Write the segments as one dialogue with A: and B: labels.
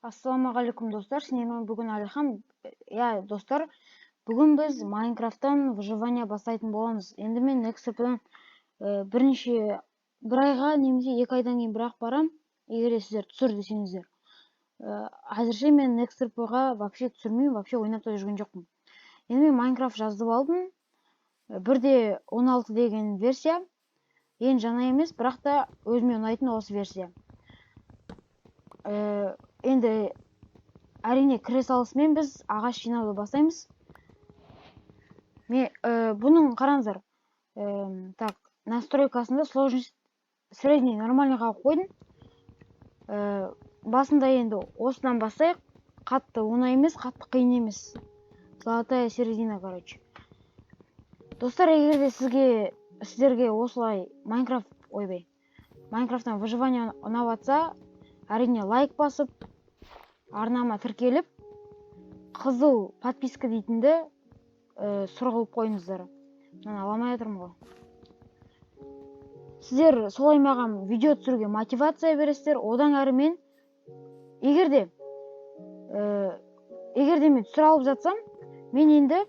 A: Ассалаумағалейкум, достар! Сіздермен бүгін Әлихан. Иә, достар, бүгін біз Майнкрафттан выживание бастайтын боламыз. Енді мен XRP-дан бірнеше, бір айға немесе 2 айдан кейін бірақ барам, егер де сіздер түсір десеңіздер. Әзірше мен XRP-ға вообще түсірмеймін, вообще ойнап та жүрген жоқпын. Енді мен Майнкрафт жазып алдым. 1.16 деген версия. Ең жаңа емес, бірақ та өзіме ұнайтын осы версия. Енді әрине, кіре салысымен біз ағаш жинауды бастаймыз. Мен бұның, қараңыздар, так, настройкасында сложность средний, нормальныйға қойдым. Басында енді осыдан бастайық. Қатты оңай емес, қатты қиын емес. Золотая середина, короче. Достар, егер де сіздерге осылай Майнкрафт, ойбай, Майнкрафттан выживание ұнап жатса, әрине, лайк басып, арнама тіркеліп, қызыл подписка дейтінді сұр қылып қойыңыздар. Мынаны ала алмай жатырмын ғой. Сіздер солай маған видео түсіруге мотивация бересіздер. Одан әрі мен егер де мен түсіре алып жатсам, мен енді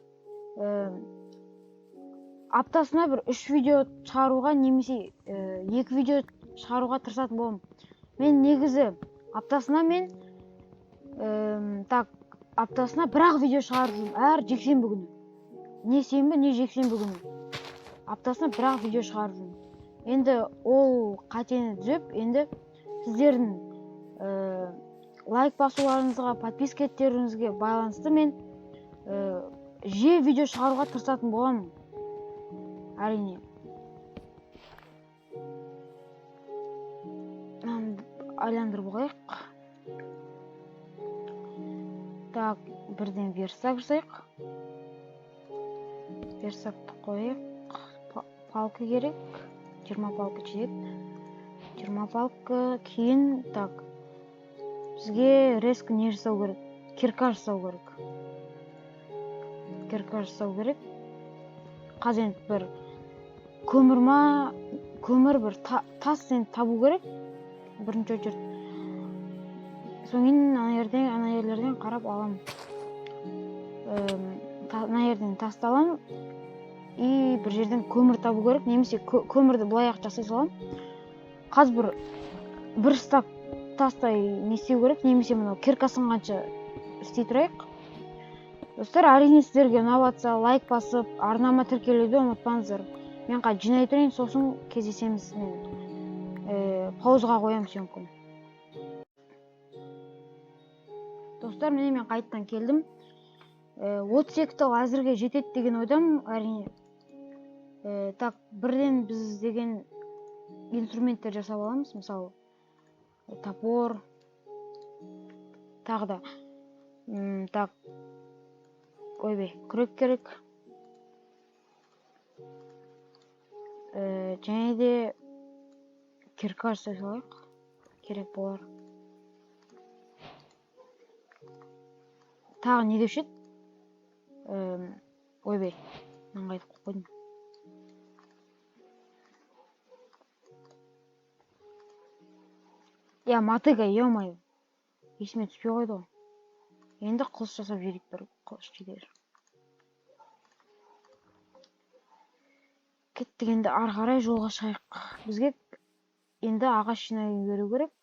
A: аптасына бір үш видео шығаруға немесе екі видео шығаруға тырысатын боламын. Мен негізі аптасына мен так, аптасына бір ақ видео шығарып жүрмін, әр жексенбі күні. Не сенбі, не жексенбі күні аптасына бір ақ видео шығарып жүрмін. Енді ол қатені түзеп, енді сіздердің лайк басуларыңызға, подписка етулеріңізге байланысты мен жиі видео шығаруға тырысатын боламын, әрине. Мынаны айландырып алайық. Так, бірден верстак жасайық. Верстакты қояйық. Палка керек. 20 палка жетеді. 20 палка. Кейін, так, бізге резко не жасау керек? Кирка жасау керек. Кирка жасау керек. Қазір енді бір көмір ма, көмір, бір тас енді табу керек бірінші очередь. Содан кейін ана жерлерден қарап аламын. Ана жерден тасты аламын и бір жерден көмір табу керек, немесе көмірді былай ақ жасай саламын. Қазір бір стак тастай не істеу керек, немесе мынау кирка сынғанша істей тұрайық. Достар, әрине, сіздерге ұнап жатса, лайк басып, арнама тіркелуді ұмытпаңыздар. Мен қазір жинай тұрайын, сосын кездесеміз. Мен паузаға қоямын съемканы. Достар, міне, мен қайтадан келдім. 32 тал әзірге жетеді деген ойдамын, әрине. Так, бірден біз деген инструменттер жасап аламыз, мысалы, топор, тағы да, так, ойбай, күрек керек. Және де кирка жасай салайық, керек болар. Тағы не деуші еді? Ойбай, мынаны қайтып қойып қойдым. Иә, мотыга, ё-моё, есіме түспей қойды ғой. Енді қылыш жасап жіберейік, бір қылыш жетер. Кеттік, енді ары қарай жолға шығайық. Бізге енді ағаш жинай беру керек.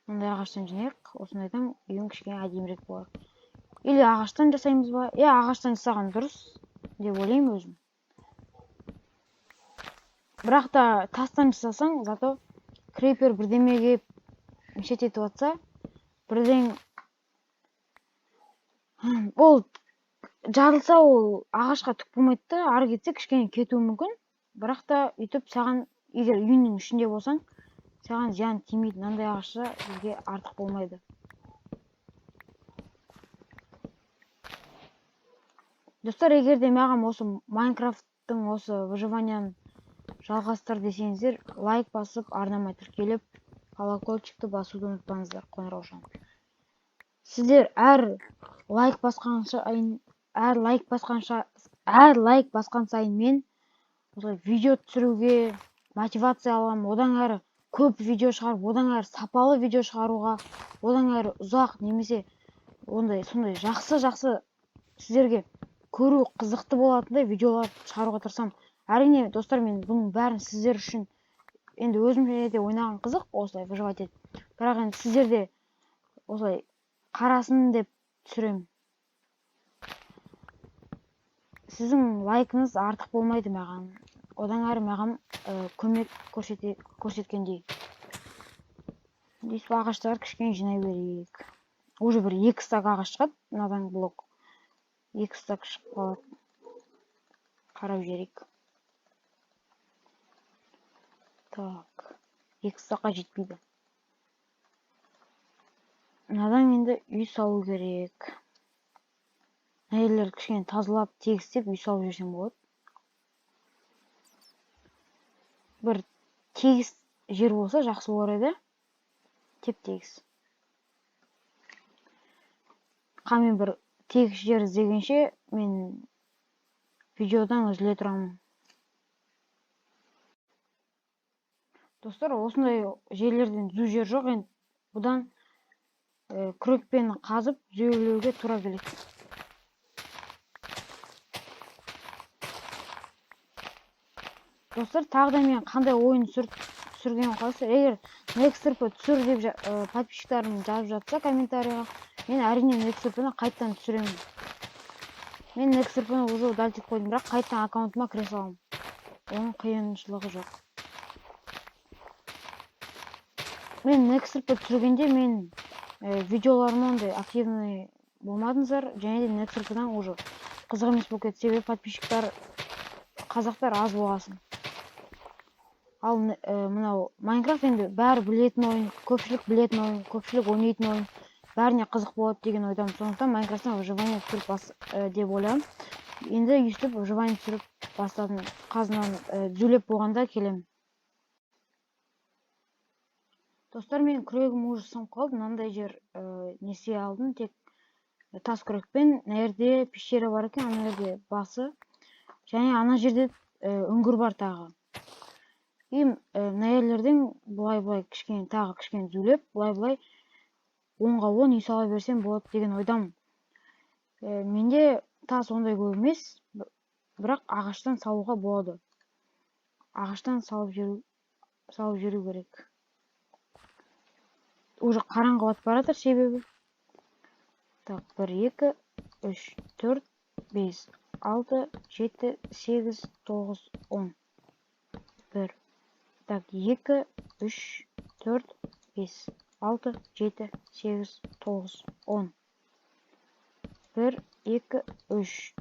A: Мындай ағаштан жинайық, осындайдан үйің кішкене әдемірек болар. Или ағаштан жасаймыз ба? Иә, ағаштан жасаған дұрыс деп ойлаймын өзім. Бірақ та тастан жасасаң, зато крипер бірдеме келіп мешать етіп жатса, бірден ол жарылса, ол ағашқа түк болмайды да, ары кетсе кішкене кетуі мүмкін. Бірақ та өйтіп саған, егер үйіңнің ішінде болсаң, саған зиян тимейді. Мынандай ағашта бізге артық болмайды. Достар, егер де маған осы Майнкрафттың осы выживанияны жалғастыр десеңіздер, лайк басып, арнама тіркеліп, колокольчикті басуды ұмытпаңыздар, қоңыраушаны. Сіздер әр лайк басқан сайын, әр лайк басқанша, әр лайк басқан сайын мен осылай видео түсіруге мотивация аламын. Одан әрі Көп видео шығарып, одан әрі сапалы видео шығаруға, одан әрі ұзақ немесе ондай сондай жақсы-жақсы сіздерге көру қызықты болатындай видеолар шығаруға тырысамын. Әрине, достар, мен бұның бәрін сіздер үшін, енді өзімше де ойнаған қызық осылай выживать етіп, бірақ енді сіздер де осылай қарасын деп түсіремін. Сіздің лайкыңыз артық болмайды маған, одан әрі маған көмек көрсеткендей. Өйстіп ағаштар кішкене жинай берейік. Уже бір 2 стак ағаш шығады мынадан, блок 2 стак шығып қалады. Қарап жіберейік. Так, 2 стакқа жетпейді. Мынадан енді үй салу керек. Мына жерлерді кішкене тазалап, тегістеп үй салып жіберсем болады. Бір тегіс жер болса жақсы болар еді. Теп-тегіс. Мен бір тегіс жер іздегенше мен видеодан үзіле тұрамын. Достар, осындай жерлерден түзу жер жоқ енді. Бұдан күрекпен қазып түзеулеуге тура келеді. Достар, тағы да мен қандай ойын түсірген қалайсыздар? Егер NextRP түсір деп подписчиктарым жазып жатса комментарийға, мен әрине NextRP-ні қайтадан түсіремін. Мен NextRP-ні уже удалить етіп қойдым, бірақ қайтадан аккаунтыма кіре саламын. Оның қиыншылығы жоқ. Мен NextRP түсіргенде мен видеоларым ондай активный болмадыңыздар, және де NextRP-дан уже қызық емес болып кетті, себебі подписчиктар қазақтар аз болғасын. Ал мынау Майнкрафт енді бәрі білетін ойын, көпшілік білетін ойын, көпшілік ойнайтын ойын, бәріне қызық болады деген ойдамын. Сондықтан Майнкрафттан выживание түсіріп деп ойлаймын. Енді өйстіп выживание түсіріп бастадым. Қазынан түзулеп болғанда келемін. Достар, менің күрегім уже сынып қалды. Мынандай жер несие алдым, тек тас күрекпен. Мына жерде пещера бар екен, ана жерде басы, және ана жерде үңгір бар тағы. И мына жерлерден былай-былай кішкене, тағы кішкене түзулеп, былай-былай 10-ға 10 үй сала берсем болады деген ойдамын. Менде тас ондай көп емес, бірақ ағаштан салуға болады. Ағаштан салып жүру керек. Уже қараңғы батып бара жатыр себебі. Так, 1, 2, 3, 4, 5, 6, 7, 8, 9, 10. 1. Так, 2, 3, 4, 5, 6, 7, 8, 9, 10. 1, 2, 3.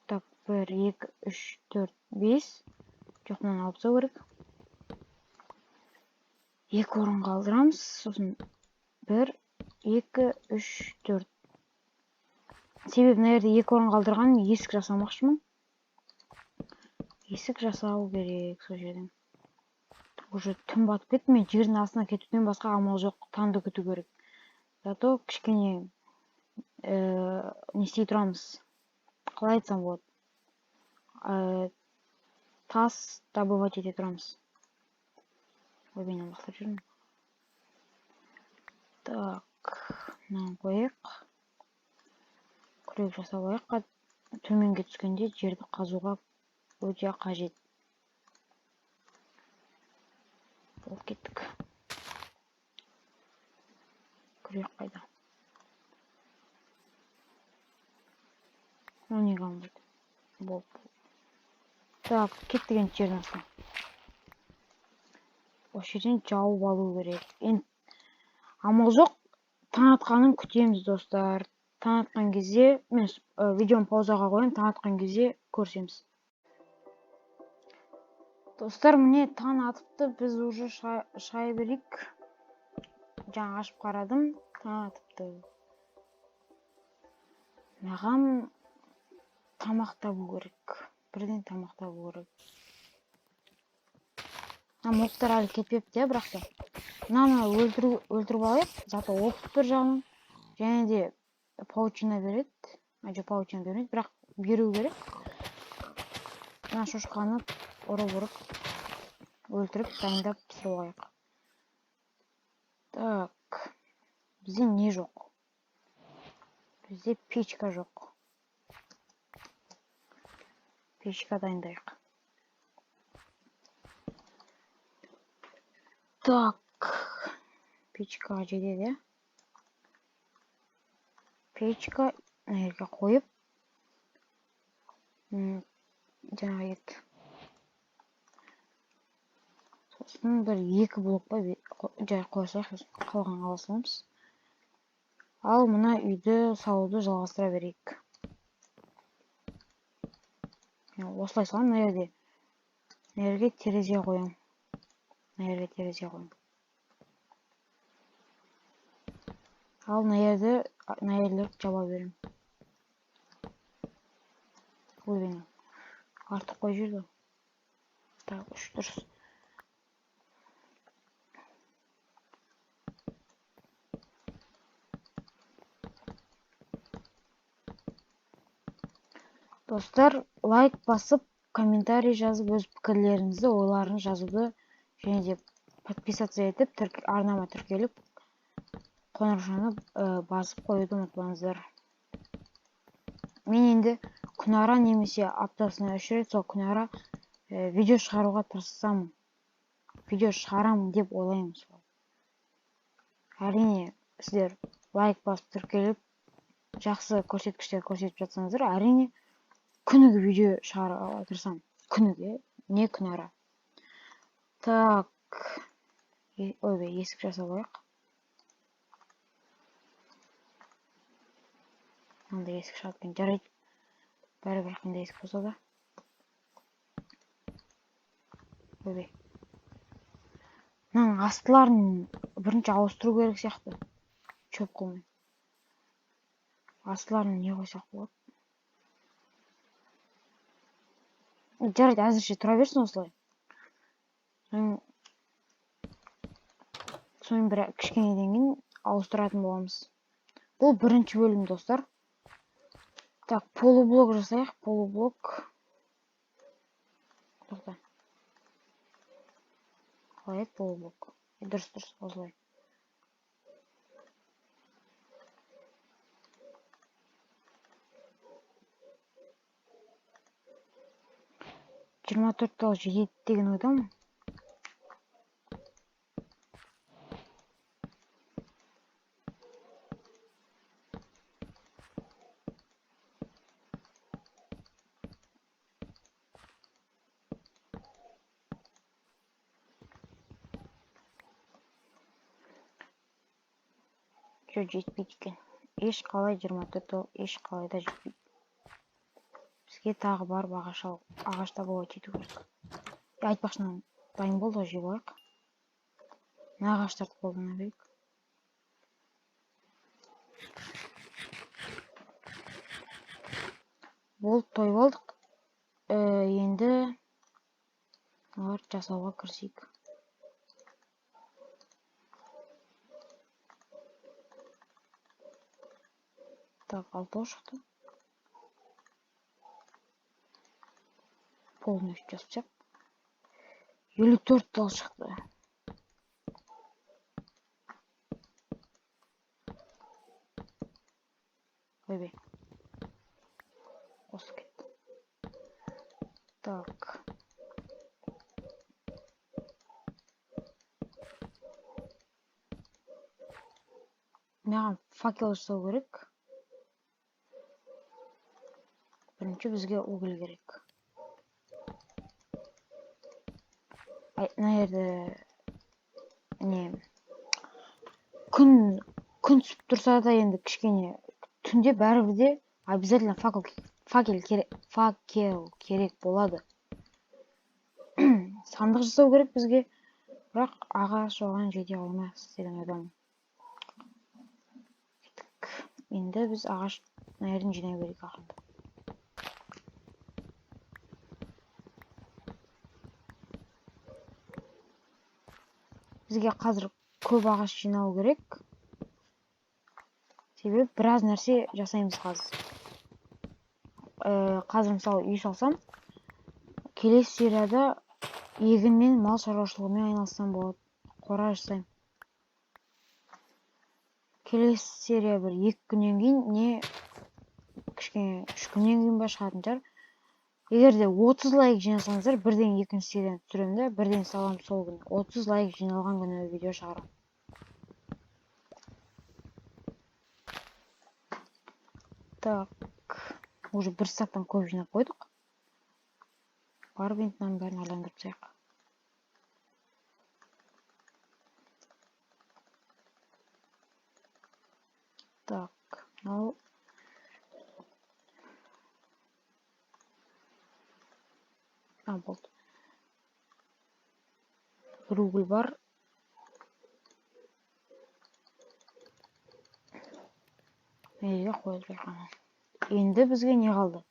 A: Так, 1, 2, 3, 4, 5. Жоқ, мынаны алып тастау керек. 2 орын қалдырамыз. Сосын 1, 2, 3, 4. Себебі мына жерде 2 орын қалдырғаным, есік жасамақшымын. Есік жасау керек сол жерден. Уже түн батып кетті, мен жердің астына кетуден басқа амал жоқ, таңды күту керек. Зато кішкене не істей тұрамыз. Қалай айтсам болады? Тас добывать ете тұрамыз. Ой, мен лақтырып жүрмін. Так, мынаны қояйық. Күрек жасап алайық. Төменге түскенде жерді қазуға өте қажет. Болып кеттік. Күрек қайда? Ол неге алынбайды? Болып. Так, кеттік енді жердің астына. Осы жерден жауып алу керек. Енді амал жоқ, таң атқанын күтеміз, достар. Таң атқан кезде мен видеоны паузаға қоямын, таң атқан кезде көрсеміз. Достар, міне таң атыпты, біз уже шай берейік. Жаңа ашып қарадым, таң атыпты. Маған тамақ табу керек. Бірден тамақ табу керек. Мына мобтар әлі кетпепті, иә, бірақ та. Мынаны өлтіріп алайық, зато опыт бір жағынан. Және де паутина береді. А, жоқ, паутина бермейді, бірақ беру керек. Мына шошқаны ұрып-ұрып өлтіріп дайындап пісіріп алайық. Так, бізде не жоқ? Бізде печка жоқ. Печка дайындайық. Так, печкаға жетеді, иә? Печка мына жерге қойып, жаңағы ет. Сосын бір екі блок па жай қоя салайық, сосын қалғанын ала саламыз. Ал мына үйді салуды жалғастыра берейік. Мен осылай саламын, мына жерде. Мына жерге терезе қоямын. Мына жерге терезе қоямын. Ал мына жерді, мына жерлерді жаба беремін. Ойбай, артық қойып жіберді ғой. Так, үш дұрыс. Достар, лайк басып, комментарий жазып, өз пікірлеріңізді, ойларыңызды жазуды және де подписаться етіп, арнама тіркеліп, қоңыраушаны басып қоюды ұмытпаңыздар. Мен енді күнара немесе аптасына 3 рет сол күнара видео шығаруға тырысамын. Видео шығарамын деп ойлаймын солай. Әрине, сіздер лайк басып тіркеліп, жақсы көрсеткіштер көрсетіп жатсаңыздар, әрине күніге видео шығаруға тырысамын. Күніге, не күнара. Так, ойбай, есік жасап алайық. Мынандай есік шығады екен, жарайды. Бәрібір қандай есік болса да. Ойбай. Мынаның астыларын бірінші ауыстыру керек сияқты. Шөп қылмай. Астыларын не қойсақ болады? Жарайды, әзірше тұра берсін осылай. Соның бір кішкенеден кейін ауыстыратын боламыз. Бұл бірінші бөлім, достар. Так, полублок жасайық. Полублок. Тоқта. Қалай еді полублок? Дұрыс, дұрыс, осылай. 24 тал жетеді деген ойдамын. Жоқ, жетпейді екен. Еш қалай 24 тал, еш қалай да жетпейді. Бізге тағы барып ағаш табуға кету керек. Айтпақшы, мынау дайын болды ғой, жеп алайық. Мына ағаштарды қолдана берейік. Болды, тойып алдық. Енді оларды жасауға кірісейік. Так, алтау шықты. Полностью жасап. 54 тал шықты. Ойбай. Қосылып кетті. Так. Маған факел жасау керек. Бірінші бізге уголь керек. Ай, мына жерде не күн түсіп тұрса да енді кішкене түнде бәрібір де обязательно факел керек болады. Сандық жасау керек бізге, бірақ ағаш оған жете алмас деген ойдамын. Кеттік. Енді біз ағаш мына жерден жинай берейік ақырындап. Бізге қазір көп ағаш жинау керек. Себебі біраз нәрсе жасаймыз қазір. Қазір мысалы үй салсам, келесі серияда егінмен, мал шаруашылығымен айналыссам болады. Қора жасаймын. Келесі серия бір 2 күннен кейін, не кішкене 3 күннен кейін ба шығатын шығар. Егер де 30 лайк жинасаңыздар, бірден екінші серияны түсіремін да, бірден саламын сол күні. 30 лайк жиналған күні видео шығарамын. Так, уже бір стактан көп жинап қойдық. Барып енді мынаның бәрін айландырып тастайық. Так, мынау болды. Бір уголь бар. Неге қойып жатқан? Енді бізге не қалды?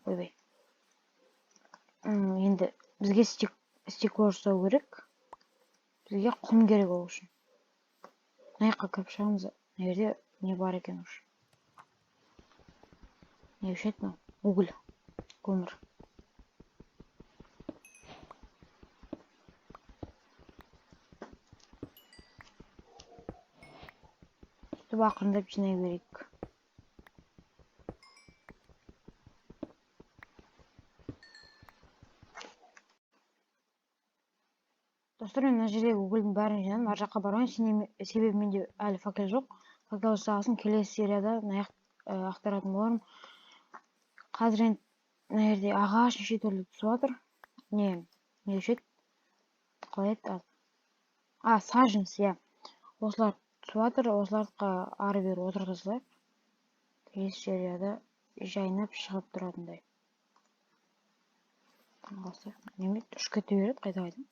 A: Ойбай. Енді бізге стекло жасау керек. Бізге құм керек ол үшін. Мына жаққа кіріп шығамыз. Мына жерде не бар екен уже? Не өшеді мынау? Уголь, көмір. Сөйтіп ақырындап жинай берейік. Достар, мен мына жердегі угольдің бәрін жинадым. Ар жаққа бармаймын, себебі менде әлі факел жоқ. Факел жасағасын келесі серияда мына жақ ақтаратын болармын. Қазір енді мына жерде ағаш неше түрлі түсіп жатыр. Не, не өшеді? Қалай еді? Саженец, иә. Осылар түсіп жатыр. Осыларды ары бері отырғыза салайық. Келесі серияда жайнап шығып тұратындай. Неме ұшып кете береді қайта-қайта.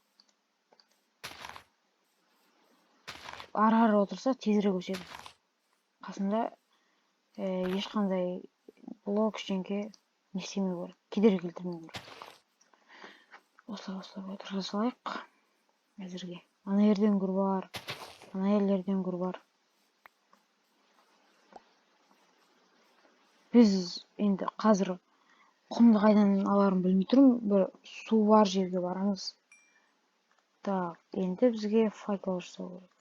A: Ары-ары отырса тезірек өседі. Қасында ешқандай блок ештеңке не істемеу керек, кедергі келтірмеу керек. Осылай отырғыза салайық әзірге. Ана жерде үңгір бар, ана жерлерде үңгір бар. Біз енді қазір құмды қайдан аларын білмей тұрмын. Бір су бар жерге барамыз. Так, енді бізге факел жасау керек.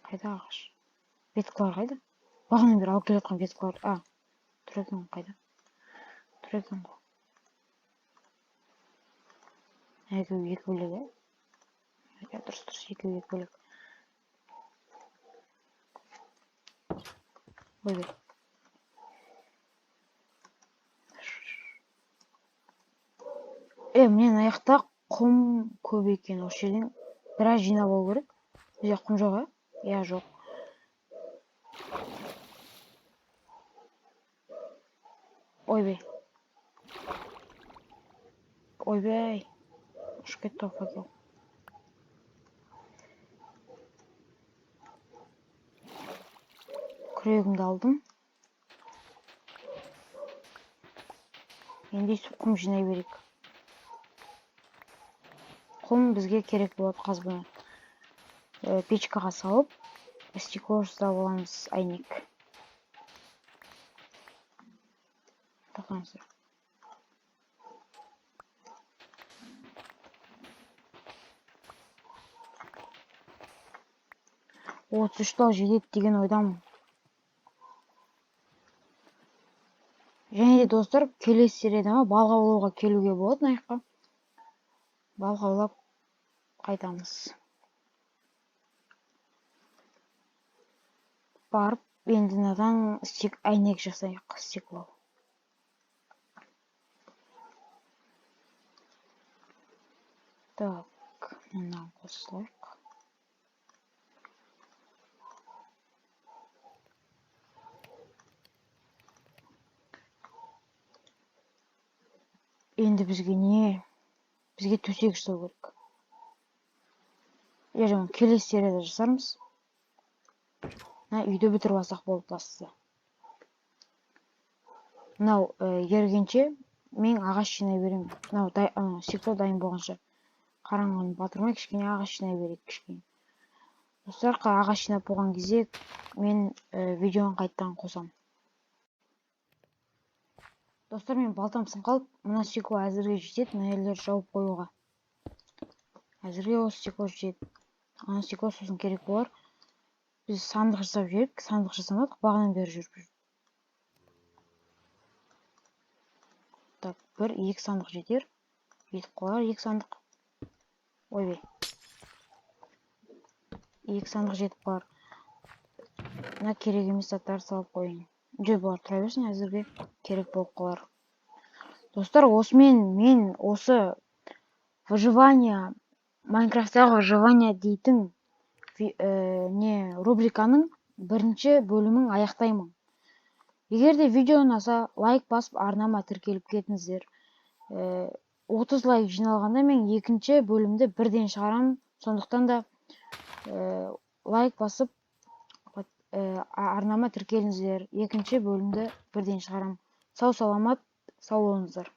A: Қайда ағаш? Веткалар қайда? Бағанадан бері алып келе жатқан веткалар. Тұр екен ғой, қайда? Тұр екен ғой. Екеуі екі бөлек, ә? Иә, дұрыс, дұрыс, екеуі екі бөлек. Ойбай. Міне мына жақта құм көп екен. Осы жерден біраз жинап алу керек. Бізде құм жоқ, ә? Иә, жоқ. Ойбай. Ойбай. Ұшып кетті ғой факел. Күрегімді алдым. Енді өйстіп құм жинай берейік. Құм бізге керек болады қазір бұны. Печкаға салып, стекло жасап аламыз, әйнек. Тоқтаңыздар. 33 тал жетеді деген ойдамын. Және де достар, келесі серияда ма балық аулауға келуге болады мына жаққа. Балық аулап қайтамыз. Барып енді мынадан әйнек жасайық, стекло. Так, мынаны қосылайық. Енді бізге не? Бізге төсек жасау керек. Ертең оны келесі серияда жасармыз. Мына үйді бітіріп алсақ болды бастысы. Мынау ергенше мен ағаш жинай беремін. Мынау стекло дайын болғанша қараңғыны батырмай кішкене ағаш жинай берейік кішкене. Достар, ағаш жинап болған кезде мен видеоны қайтадан қосамын. Достар, мен балтам сынып қалып, мына стекло әзірге жетеді, мына жерлерді жауып қоюға. Әзірге осы стекло жетеді. Ана стекло сосын керек болар. Біз сандық жасап жіберейік. Сандық жасамадық бағанадан бері жүріп. Так, бір, екі сандық жетер. Жетіп қалар екі сандық. Ойбай. Екі сандық жетіп қалар. Мына керек емес заттарды салып қояйын. Жоқ, бұлар тұра берсін әзірге, керек болып қалар. Достар, осымен мен осы выживание, Майнкрафттағы выживание дейтін не рубриканың бірінші бөлімін аяқтаймын. Егер де видео ұнаса, лайк басып, арнама тіркеліп кетіңіздер. 30 лайк жиналғанда, мен екінші бөлімді бірден шығарамын. Сондықтан да лайк басып, арнама тіркеліңіздер. Екінші бөлімді бірден шығарамын. Сау саламат, сау болыңыздар.